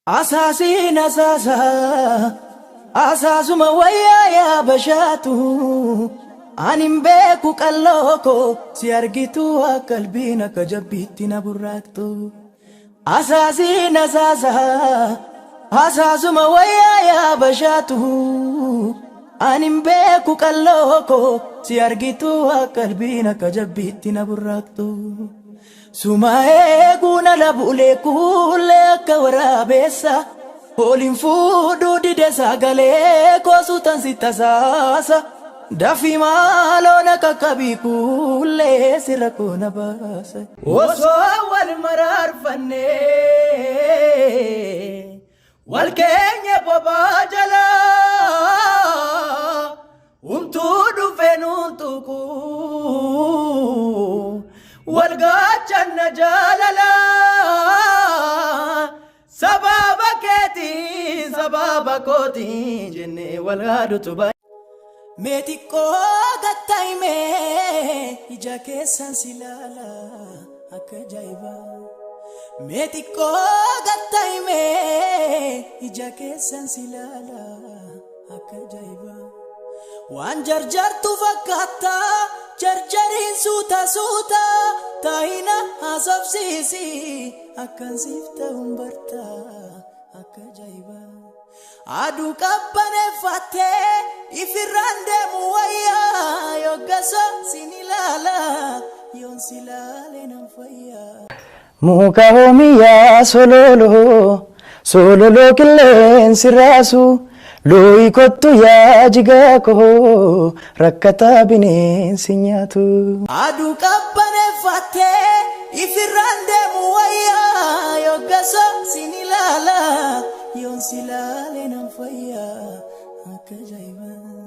Asaasiin asaasa asaasuma wayyaa yaa bashaatu ani hin beeku qalloo koo si argitu akka qalbiin akka jabbiitti na burraaqtu. Asaasiin asaasa asaasuma wayyaa yaa bashaatu ani hin beeku qalloo koo si argitu akka qalbiin akka jabbiitti na burraaqtu. Suma eeguun ala bulee kuulee akka waraabeessa. Hooliin fuudhuu dide sagalee koosuutan si tasaasa. Dafii maaloo na qaqqabii kuulee sirra koona baasa. Osoo wal maraarfannee wal keenya bobaa jalaa humtuu dhufee nuun tuquu wal gaachanna jaalalaa sababa keetiin sababa kootiin jennee wal haadutu baay'ee. Mee xiqqoo gattaa'imee ija keessan si ilaala akka ajaa'ibaa. Mee xiqqoo gattaa'imee ija keessan si ilaala akka ajaa'ibaa. Waan jarjartu fakkaata jarjariin suuta suuta taa'ina haasofsiisi akkan siif ta'uun barta akka ajaa'ibaa. Aduu qabbaneeffattee ifirraan deemu wayyaa yoggaso sin ilaala yoon si ilaale nan fayyaa. Muka hoomiyaa sololoo sololoo qilleensi raasu looyi kottu yaa jigaa koo rakkataa bineensi nyaatu. Aduu qabbaneeffattee ifirraan deemu wayyaa yoggaso sin ilaala yoon si ilaale nan fayyaa akka ajaa'ibaa.